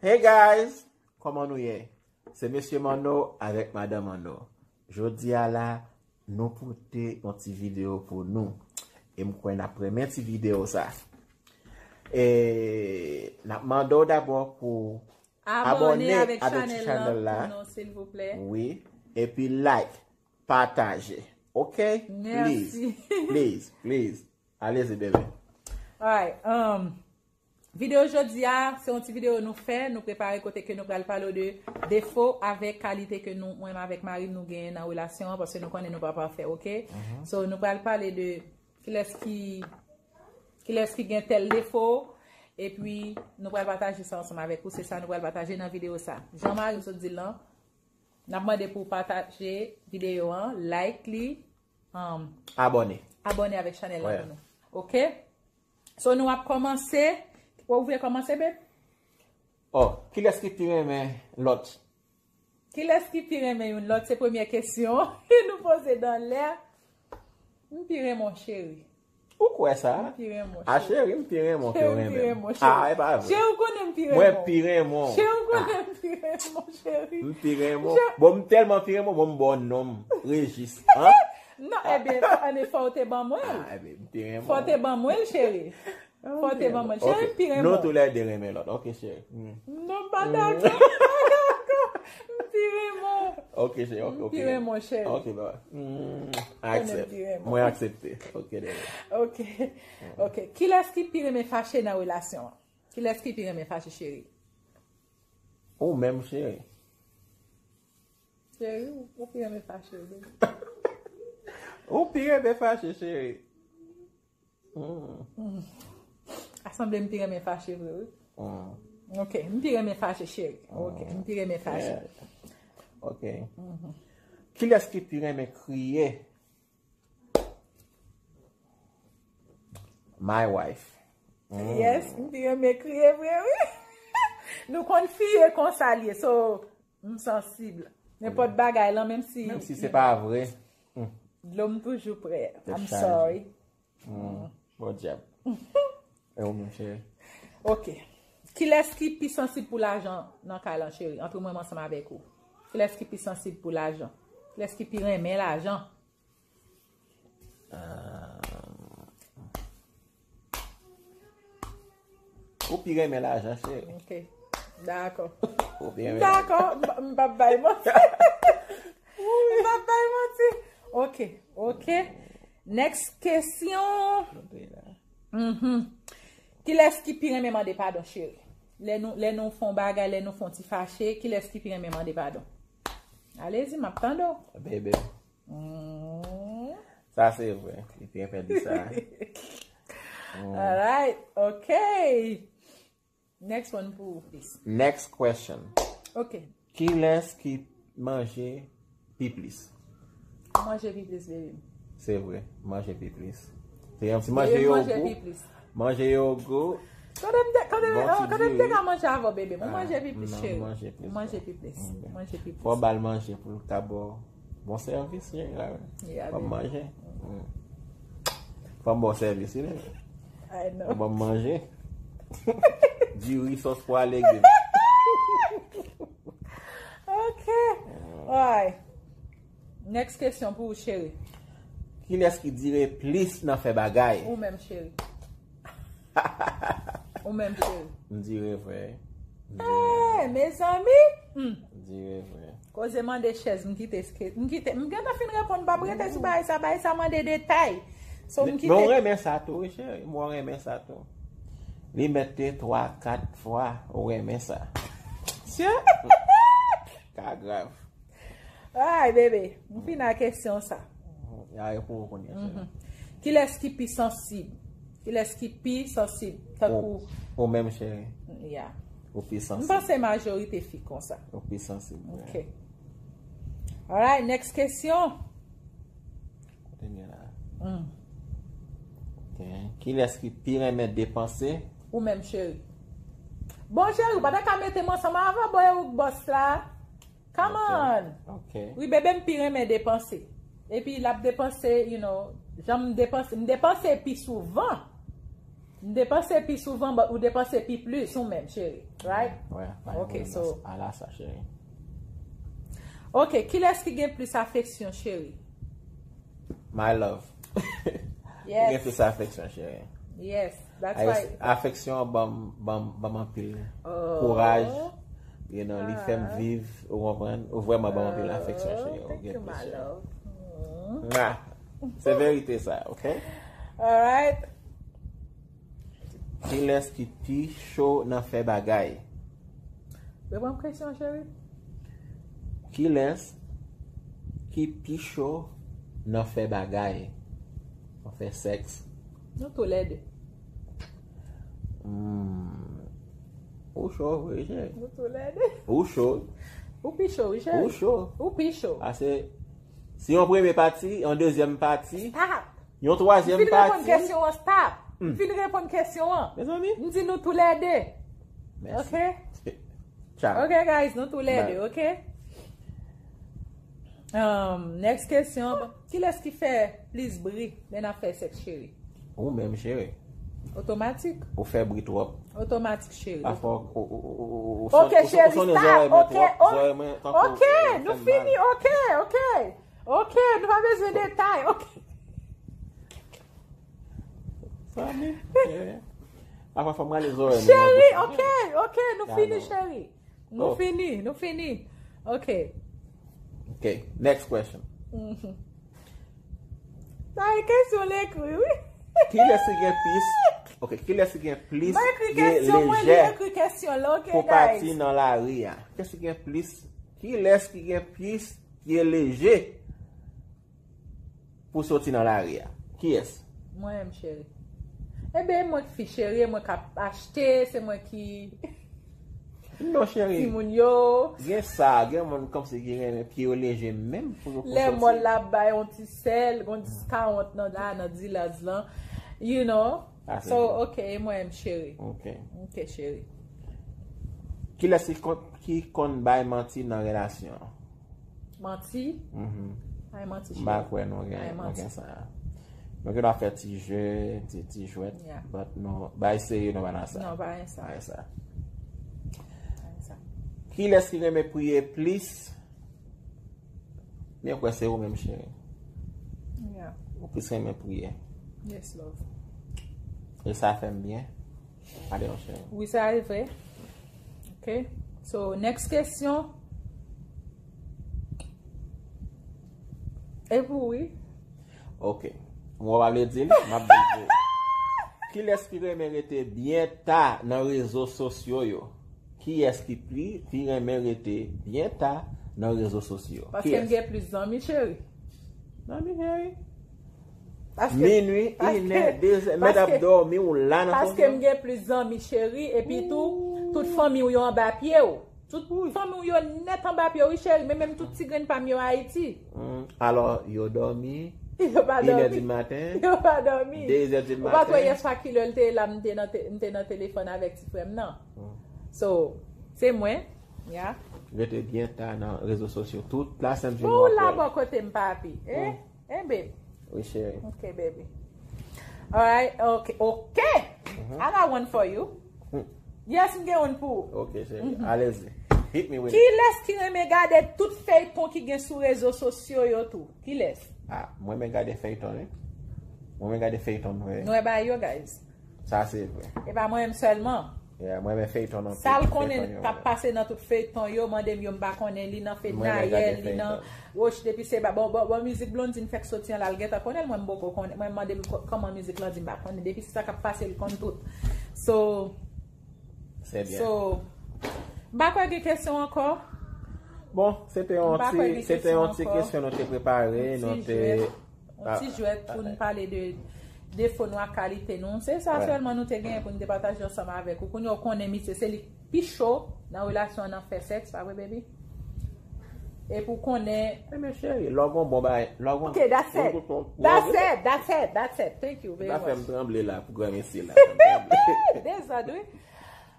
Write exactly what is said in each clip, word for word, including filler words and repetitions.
Hey guys, kòman nou ye? Se Mesye Manno avèk Madan Manno. Jodi a la, nou pote yon ti videyo pou nou. E m kwè n ap renmen ti videyo sa. E n ap mande w dabò pou abòne avèk ti chanèl la pou nou, silvouplè. Wi. Epi like, pataje. Ok? Please, please, please. Alezi, bebe. Alright. Um, videyo jodi a, se yon ti videyo nou fè, nou prepare kote ke nou pral pale de defo avèk kalite ke nou, mwen menm avèk mari m nou genyen nan relasyon an, paske nou konnen nou pa pafè, ok? So, nou pral pale de kilès ki, kilès ki gen tèl defo, epi nou pral pataje sa ansanm avèk ou, se sa nou pral pataje nan videyo sa. Jan mari m sot di l lan, n ap mande pou w pataje videyo an, like li, um, abòne avèk chanèl la pou nou. Ok? So, nou ap kòmanse. Ou vle kòmanse, babe? Oh, kilès ki pi renmen lòt? Kilès ki pi renmen youn lòt? Se premyè kesyon nou poze dan lè. M pi renmen w, cheri. Ou kwè sa? M pi renmen w, cheri. A, cheri, m pi renmen w ke w renmen m. Ah, e pa vre. Cheri, ou konnen m pi renmen w. Mwen pi renmen w. Cheri, ou konnen m pi renmen w, cheri. M pi renmen w. Bon, m tèlman pi renmen w, bon, m ba w non m, Régis. Hein? Non, ebyen, ann, fò w te ban mwen l. Ah, ebyen, m pi renmen w. Fò w te ban mwen l, cheri. Fò w te ban mwen l. Cheri, m pi renmen w. Nou toulède renmen lòt. Ok, cheri. Non, m pa dakò. M pa dakò. M pi renmen w. Ok, cheri, ok, ok. M pi renmen w, cheri. Ok, bye. Accept. Mwen aksepte. Ok, dede. Ok. Ok. Kilès ki pi renmen fache nan relasyon an? Kilès ki pi renmen fache, cheri? Ou menm, cheri. Cheri, ou, ou pi renmen fache, baby. Ou pi renmen fache, cheri. Mm. A sanble m pi renmen fache vre, wi. Mm. Ok, m pi renmen fache, cheri. Ok, m pi renmen fache. Yeah. Ok. Kilès ki pi renmen kriye? My wife. Mm. Yes, m pi renmen kriye vre, wi. Nou konn fi e konsa l ye, so, m sansib. Nenpòt bagay lan, menm si. Menm si se pa vre. Mm. Dlo m toujou prè. I'm sorry. Mm. Bon dyab. E ou menm, cheri? Ok. Kilès ki pi sansib pou lajan nan kay lan, cheri? Antre mwen menm ansanm avèk ou. Kilès ki pi sansib pou lajan? Kilès ki pi renmen lajan? Ah. Ou pi renmen lajan, cheri. Ok. Dakò. Ou pi renmen lajan. Dakò. M p ap bay manti. M p ap bay manti. Ok. Ok. Next kesyon. Mhm. Kilès ki pi renmen mande padon, cheri? Lè nou, lè nou fè yon bagay, lè nou fè yon ti fache, kilès ki pi renmen mande padon? Alezi, m ap tande w. Bebe. Mm. Sa se vre. Li te fè di sa. Mm. Alright, ok. Next one pou ou, please. Next question. Ok. Kilès ki manje pi plis? Manje pi plis, baby. Se vre, manje pi plis. Se yon ti manje yo gou. Manje yo gou. Kote m te, kote m, kote m te ka manje avè w, bebe? Mwen manje pi plis, cheri. Manje pi plis. Manje pi plis. Fò w ba l manje pou l ka ba w bon sèvis, cheri. Fò m manje. Fò m ba w sèvis, wi, bebe. Fò m manje. Diri, sòs, pwa, legim. Ok. Alright. Next kesyon pou ou, cheri. Kilès ki dire plis nan fè bagay? Ou menm, cheri. Ou menm, cheri. M dire vre. Eh, mezanmi. Hmm. M dire vre. Koze mande chèz, m kite, m kite, m gentan fin reponn, m p ap rete sou bagay sa, bagay sa mande detay. So, m kite. Men w renmen sa tou, wi, cheri. M wè w renmen sa tou. Li mete twa, kat fwa, w renmen sa. Sye? Ka grav. Ay, bebe, m fin ak kesyon sa. Ya, e pou ou kounye a, cheri. Kilès ki pi sansib? Kilès ki pi sansib? Tankou ou menm, cheri. Ya. Ou pi sansib. M panse majorite fi konsa. Ou pi sansib, wi. Ok. Alright, next kesyon. Kote m ye la? Hmm. Ok. Kilès ki pi renmen depanse? Ou menm, cheri. Bon, cheri, ou pa ta ka mete m ansanm avè w, bon, e ou k bòs la. Come on! Ok. Wi, bebe, m pi renmen depanse. Epi l ap depanse, you know, jan m depanse, m depanse pi souvan. M depanse pi souvan, but ou depanse pi plis ou menm, cheri. Right? Wè, pa gen Ok, pwoblèm so nan sa, ala sa, cheri. Ok, kilès ki gen plis afeksyon, cheri? My love. Ou gen Yes. plis afeksyon, cheri. Yes, that's Ay, why. Afeksyon an ban m, ban m, ban m anpil Oh. kouraj. You know, li fè m Ah. viv, ou konprann? Ou vrèman ban m anpil afeksyon, Oh, cheri. Ou thank gen you, plis, my cheri. love. Mm. Mwa. Se verite sa, ok? Alright. Kilès ki pi cho nan fè bagay? Reponn kesyon, cheri. Kilès ki pi cho nan fè bagay? Nan fè sèks? Nou toulède. Hmm. Ou cho, vre, cheri. Nou toulède. Ou cho. Ou pi cho, wi, cheri. Ou cho. Ou pi cho. Pase, si yon premye pati, yon dezyèm pati, Stop. yon twazyèm pati. M fin reponn kesyon an, stop. M Hmm. fin reponn kesyon an. Mezanmi. M di nou toulède. Mèsi. Ok? Ciao. Ok, guys, nou toulède, Bye. ok? Um, next kesyon. Kilès ki fè plis bri lè n ap fè sèks, cheri? Ou menm, cheri. Otomatik. Ou fè bri twòp. Otomatik, cheri. Pafwa, ou, ou, ou, ou, ou, ou Ok, son-, ou son-, cheri, sonnen stop. zòrèy mwen Ok, twòp, oh, zòrèy mwen tankou, ok, eh, nou fè m mal. fini. Ok, ok. Ok, nou pa bezwen detay. Ok. Sa vle, eh, pafwa fò m rale zòrèy mwen Cheri, nan bouch. ok, ok, nou Ah, fini, non. cheri. Nou Oh. fini, nou fini. Ok. Ok, next question. Mhm. Sa e kesyon l ekri, wi. Kilès ki gen plis? Ok, kilès ki gen plis Mwen ekri pye kesyon, mwen li lejè ekri kesyon la, ok, pou pati guys. nan lari a? Kilès ki gen plis? Kilès ki gen plis pye leje pou soti nan lari a? Kiyès? Mwen menm, cheri. Ebyen, e mwen ki fi cheri, e mwen k ap achte, se mwen ki Non, cheri. Timoun yo. Gen sa, gen moun kòmsi ki renmen pye yo leje menm pou yo Lè pou mòl soti. la bay yon ti sèl, yon dis kawant nan la, nan dilaz lan. You know? Ah, se So, vre. ok, e mwen menm, cheri. Ok. Ok, cheri. Kilès ki kon-, ki konn bay manti nan relasyon? Manti? Mhm. Ay, manti, M pa cheri. kwè nou gen, Ay, nou manti. gen sa. Nou gen dwa fè ti jeu, ti, ti jwèt, Yeah. but nou, bay serye nou pa nan sa. Non, pa gen sa. Pa gen sa. Pa gen sa. Kilès ki renmen priye plis? Men kwè se ou menm, cheri. Yeah. Ou plis renmen priye. Yes, love. E sa fè m byen. Gade yon cheri. Wi, sa e vre. Ok. So, next kesyon. E pou wi. Ok. Mwen pa vle di l, m ap di l pou ou. Kilès ki renmen rete byen ta nan rezo sosyo yo? Kiyès ki pi, pi renmen rete byen ta nan rezo sosyo? Paske m Kiyès? gen plis zanmi, cheri. Zanmi, cheri. Paske, Minwi, paske, inè, dezè, mèt ap paske, dòmi, ou la nan paske fon m gen plis zanmi, cheri, epi tou, tout fanmi w yo anba pye w. Tout Wi. fanmi w yo nèt anba pye w, wi, cheri, men menm tout ti grenn pa m yo Ayiti. Hmm, alò, yo dòmi, Yo pa inè dòmi. di maten, Yo pa dòmi. dezè di Ou pa t wè maten. yèswa kilè l te la, m te nan te-, m te nan telefòn avèk ti frè m nan. Hmm. So, se mwen, ya. Rete byen ta nan rezo sosyo. Tout la senn Bon, ou la bò kote m, papi. Eh? Hmm. Eh, babe. Wi, cheri. Ok, baby. Alright, ok, ok. Mhm. I got one for you. Hmm. Yes, m gen one pou ou. Ok, cheri. Mhm. Alezi. Hit me with it. Kilès ki renmen gade tout feyton ki gen sou rezo sosyo yo tou? Kilès? Ah, mwen renmen gade feyton, wi. Mwen renmen gade feyton, wi. Nou wè bagay yo, guys. Sa se vre. E pa mwen menm sèlman. Yeah, mwen renmen feyton anpil. Sa l konnen k ap pase nan tout feyton yo, mande m yo, m pa konnen, li nan Fednaelle, li nan Roch depi se ba bon, bon, bon, mizik Blondine fèk soti an la, l gentan konnen l, mwen m poko konnen, mwen mande m ko-, kòman mizik lan di, m pa konnen, depi se sa k ap pase, l konn tout. So, Se byen. So, m pa kwè gen kesyon ankò. Bon, se te yon ti, se te yon ti kesyon nou te prepare, nou te Yon ti jwèt pou n pale de defo nou ak kalite nou. Se sa sèlman nou te genyen pou n te pataje ansanm avèk ou. Kounye a w konnen misye se li k pi cho nan relasyon an, nan fè sèks, pa vre, baby? Epi w konnen Ebyen, cheri, lè w gon bon bagay, lè w gon Ok, that's it. That's it, that's it, that's it. Thank you very much. Sa fè m tranble la pou granmesi la. Dezòd, wi.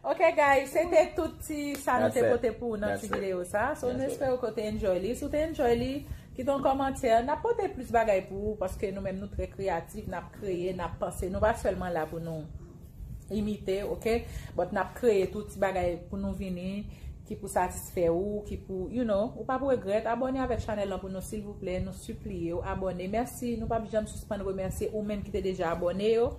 Ok, guys, se te tout ti sa nou te pote pou ou nan ti videyo sa. So, nou espere ke w te enjoy li. Si w te enjoy li, kite yon kòmantè. N ap pote plis bagay pou ou, paske nou menm nou trè kreyatif, n ap kreye, n ap panse. Nou pa sèlman la pou nou imite, ok? But n ap kreye tou ti bagay pou nou vini, ki pou satisfè ou, ki pou, you know, ou p ap regrèt. Abòne avèk chanèl lan pou nou, silvouplè, nou sipliye w, abòne. Mèsi, nou p ap janm sispann remèsye ou menm ki te deja abòne yo.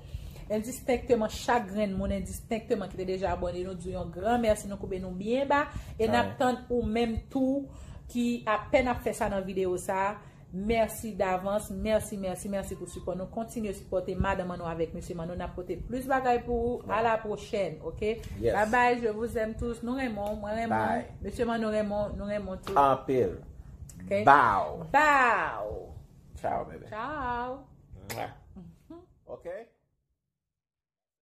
Endistenkteman, chak grenn moun, endistenkteman ki te deja abòne, nou di w yon gran mèsi, nou koube nou byen ba, e n ap tann ou menm tou ki apèn ap fè sa nan videyo sa. Mèsi davans, mèsi, mèsi, mèsi pou sipò nou. Kontinye sipòte madanm an nou avèk mesye man nou. N ap pote plis bagay pou ou. A la pwochèn, ok? Yes. Bye bye, je vous aime tous. Nou renmen w, mwen renmen w. Bye. Mesye man nou renmen w, nou renmen w tou. Anpil. Ok? Bow. Bow. Ciao, baby. Ciao. Mwah. Ok?